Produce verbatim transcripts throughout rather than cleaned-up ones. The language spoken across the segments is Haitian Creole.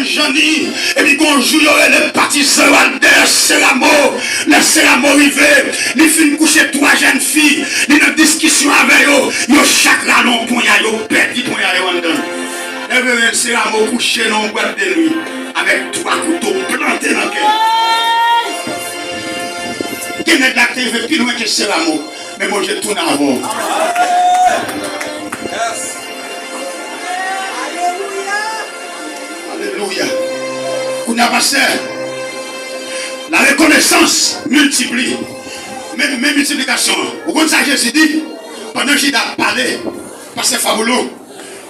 Janni, epi gon jou yo rele patizan yo al dèyè Seramo. Lè Seramo rive, li fin kouche twa jèn fi, li nan diskisyon avè yo, yo chak rale yon ponya, yo pèdi ponya yo anndan. Lè Reverend Seramo kouche nan yon bwat de nwi avèk twa kouto plante nan kè. Gen nèg la ki te rive pi lwen ke Seramo, men Bondye tounen avè w. Alelouya. Kounye a, pastè, la reconnaissance multiplie. Men, men miltiplikasyon an. Ou konn sa Jezi di? Pandan Jida ap pale, pastè Faboulo,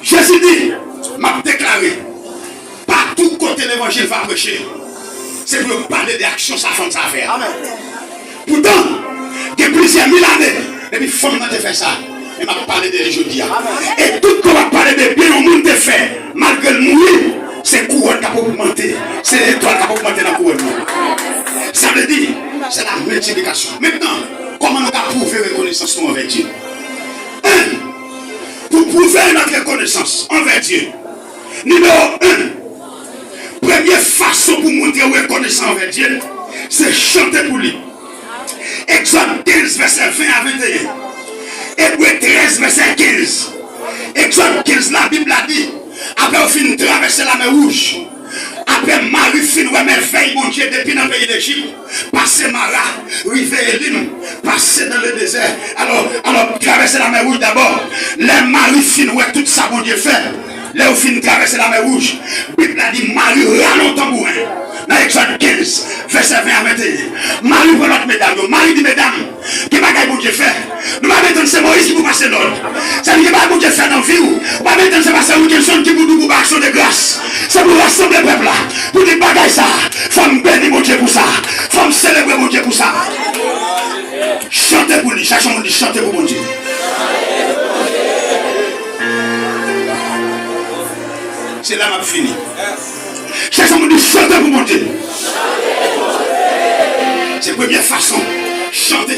Jezi di, m ap deklare, pa tout kote levanjil va preche, se pou yo pale de aksyon sa fanm sa fè a. Poutan, gen plizyè mil ane depi fanm nan te fè sa. Men m ap pale de li jodi a. E tout tan w ap pale de byen yon moun te fè, malgre l mouri, se kouwòn k ap ogmante. Se etwal k ap ogmante nan kouwòn nan. Sa vle di, se la miltiplikasyon. Mentnan, kòman nou ka pwouve rekonesans nou anvè Dye? En, pou pwouve nòt rekonesans anvè Dye, nimewo en, premye fason pou montre w rekonesan anvè Dye, se chante pou li. Egzòd kenz, vèsè ven a venteyen. Ebre trèz, vèsè kenz. Egzòd kenz la, Bib la di, apre yo fin travèse Lamè Wouj, apre Mari fin wè mèvèy Bondye depi nan peyi Lejip, pase Mara, rive Elim, pase nan ledezè. Alò, alò, travèse Lamè Wouj dabò. Lè Mari fin wè tout sa Bondye fè, lè yo fin travèse Lamè Wouj, Bib la di Mari rale yon tanbouren. Nan Egzòd kenz, vèsè ven a venteyen. Mari pran lòt medam yo. Mari di, medam, gen bagay Bondye fè. Nou pa bezwen tann se Moyiz ki pou pase lòd. Sa vle di gen bagay Bondye fè nan vi w. Ou pa bezwen tann se pastè Wilkinson ki pou di w pou ba aksyon de gras. Se pou rasanble pèp la. Pou di bagay sa, fò m beni Bondye pou sa. Fò m selebre Bondye pou sa. Chante pou li. Chèche yon moun di chante pou Bondye. Se la m ap fini. Chèche yon moun di chante pou Bondye. Se premye fason. Chante.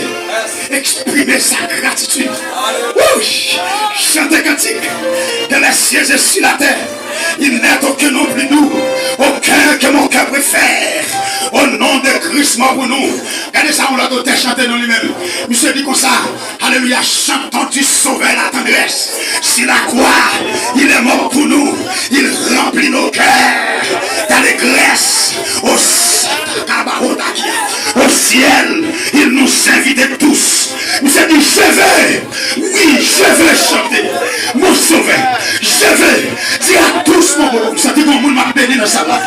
Eksprime sa gratitid. Wouch! Chante kantik. Dans les cieux et sur la terre, il n'est aucun nom plus doux, aucun que mon cœur préfère. Au nom de Christ mort pour nous. Gade sa yon lòt otè chante non li menm. Misye di konsa, alelouya, chantons du Sauveur la tendresse. Sur la croix, il est mort pour nous. Il remplit nos cœurs d'allégresse. Au, au ciel, il nous invite tous. Misye di, je veux, oui, je veux chanter mon Sauveur. Je veux dire à tous mon bonheur. M santi gon moun m ap beni nan sal la.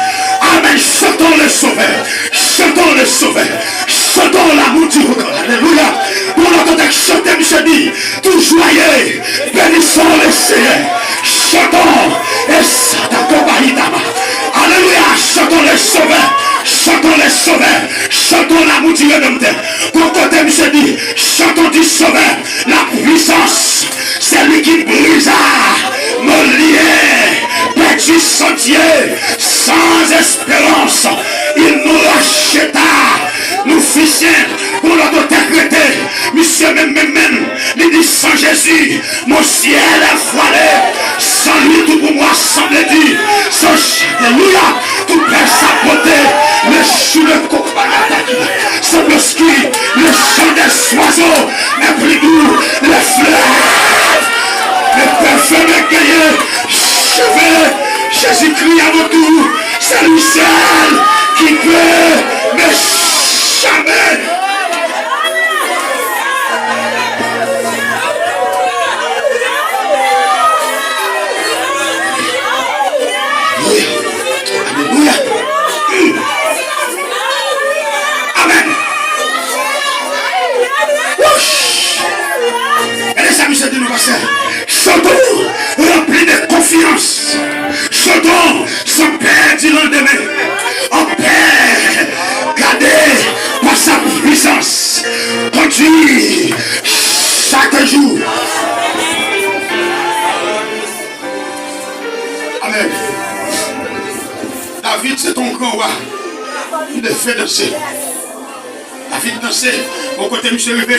Amen. Chantons le Sauveur. Chantons le Sauveur. Chantons l'amour du Haut. Alelouya. Pou lòt kote chante, misye di, tout joyeux, bénissons le Seigneur. Chantons. Esatakobayitama. Alelouya. Chantons le Sauveur. Chantons le Sauveur. Chantons l'amour du Rédempteur. Pou kote misye di, chantons du Sauveur la puissance. C'est lui qui brisa nos liens, perdus sans Dieu, sans espérance. Il nous racheta, nous fit sien. Pou lòt otè k rete, misye menm, menm, menm, li di, sans Jésus, mon ciel est voilé. Sans lui, tout pour moi semble dit. Sans, alelouya, tout perd sa beauté. Le jour le copain attaque. Sans lorsqu'il, le chant des oiseaux est plus doux, les fleurs, les parfums me gagnent. Je veux Jésus-Christ à mon tour. C'est lui seul qui peut me charmer. Alelouya. Alelouya. Mm. Amen. Wouch. Gade sa misye di nou, pastè. Chantons remplis de confiance. Chantons sans peur du lendemain. En paix, gardés par sa puissance. Conduits chaque jour. Amen. David, se te yon gran wa. Li te fè danse. David danse. Bon, kote misye rive,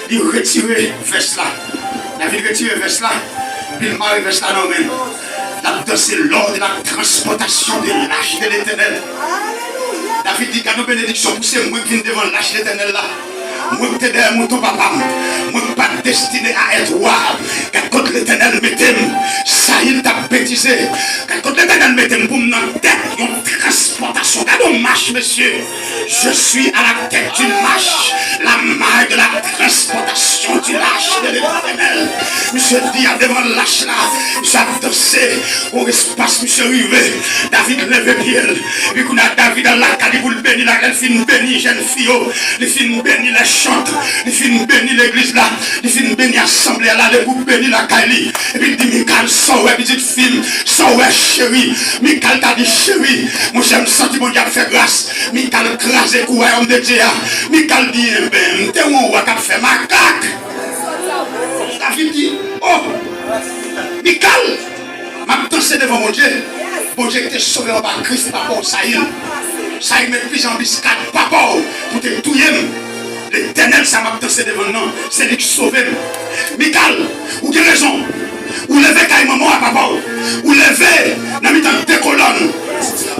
li retire vès la. David retire vès la, epi l mare vès la nan men l. L ap danse lò de la transpòtasyon de lach de Letènèl. David di, gade yon benediksyon pou se mwen k vin devan lach Letènèl la. Mwen k te dèyè mouton papa m. Mwen k pa t destine a èt wa. Gad kot Letènèl mete m. Sayil t ap betize. Gad kot Letènèl mete m pou m nan tèt yon transpòtasyon. Gade yon mach, mesye. Je suis à la tête d'une marche, la marche de la transpòtasyon du lach de Letènèl. Misye di a devan lach la, misye ap danse, yon espas misye rive. David leve pye l, epi kounye a David al lakay li pou l beni lakay, lè l fin beni jèn fi yo, li fin beni lè chant, li fin beni legliz la, li fin beni asanble a, l ale pou beni lakay li. Epi l di Mikal, sa w wè pitit fi m, sa w wè cheri? Mikal ta di, cheri, monchè, m santi Bondye ap fè gras. Mikal kraze kou Wayòm de Dye a. Mikal di, enben, m te wè yon wa k ap fè makak. David di, o, Mikal, m ap danse devan Bondye. Bondye ki te sove m anba grif papa w Sayil. Sayil met plizyè anbiskad papa w pou te touye m. Letènèl sa m ap danse devan l nan, se li k sove m. Mikal, ou gen rezon. Ou leve kay manman w a papa w. Ou leve nan mitan de kolòn.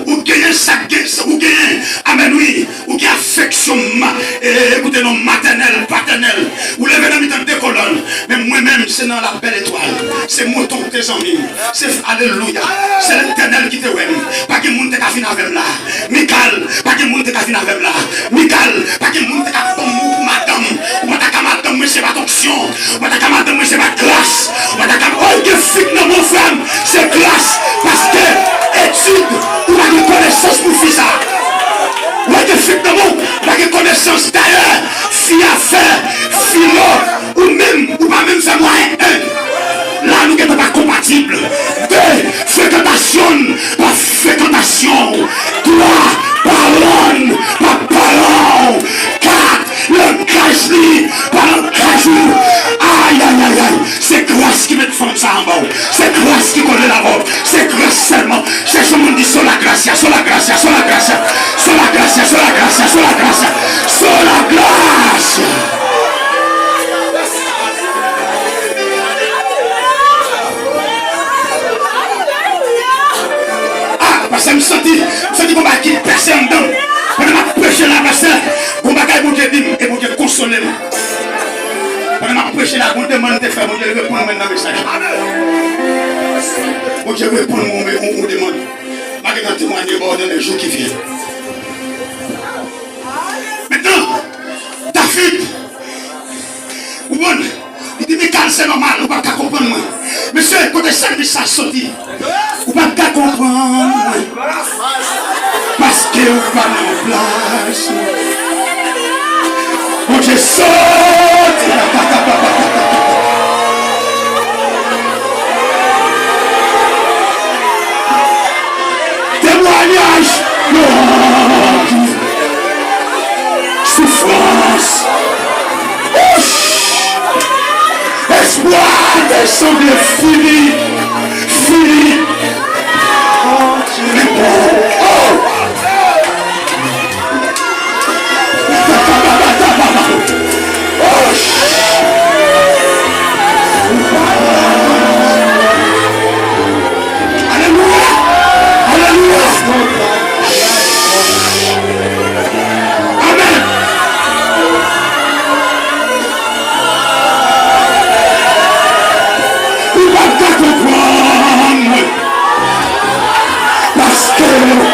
Ou genyen sa k gen, ou genyen, amèn wi, ou gen afeksyon ma, e, ekoute non, matènèl, patènèl. Ou leve nan mitan de kolòn. Men mwen menm, se nan la bèl etwal. Se mouton k te zanmi m. Se, alelouya. Se Letènèl ki te wè m. Pa gen moun te ka vin avè m la. Mikal, pa gen moun te ka vin avè m la. Mikal, pa gen moun te ka ban m ou pou madanm. Ou pa ta ka madanm mwen, se pa t onksyon. Ou pa ta ka madanm mwen, se pa t gras. Ou pa ta ka, o, gen fi k nan men w, frè m, se gras. Paske etid, ou pa gen konesans pou fi sa. Ou pa gen fi k nan men w, ou pa gen konesans. Dayè, fi a fè filo. Ou menm, ou pa menm fè mwayen en. La, nou gentan pa konpatib. De, frekantasyon pa frekantasyon. Twa, pawòl pa pawòl. Kat, langaj li pa langaj ou. Ay, ay, ay, ay. Se gras ki met fanm sa anba w. Se gras ki kole l avè w. Se gras sèlman. Chèche yon moun di, sola gracia, sola gracia, sola gracia. Sola gracia, sola gracia, sola gracia. Sola gracia. Ah, pastè, m santi, m santi gon bagay ki pèse anndan m. Pandan m ap preche la, pastè, gon bagay Bondye di m, e Bondye konsole m. Pandan m ap preche la, gon demann m te fè, Bondye reponn mwen nan mesaj la. Bondye reponn mwen yon, yon, yon demann. M a gentan temwanye ba w dans les jours qui viennent. Mentnan, David, ou konprann? Li di, Mikal, se nòmal, ou pa ka konprann mwen. Mesye, kote salmis sa soti? Ou pa ka konprann mwen. Paske ou pa nan plas ou. Bondye soti. Temwanyaj. Soufrans. Ouch! Espwa te sanble fini. Fini. Oh! Alelouya! Alelouya! Amèn! Ou pa ka konprann mwen. Paske ou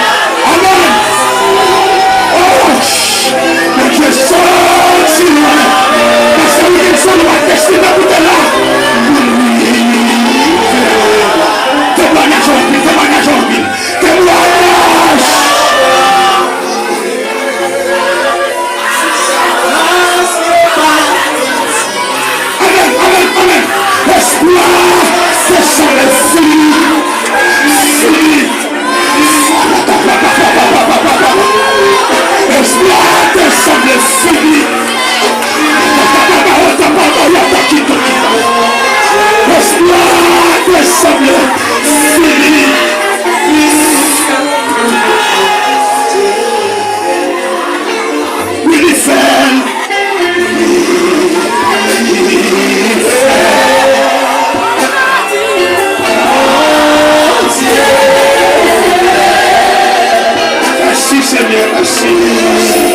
Ti Senyè, mèsi.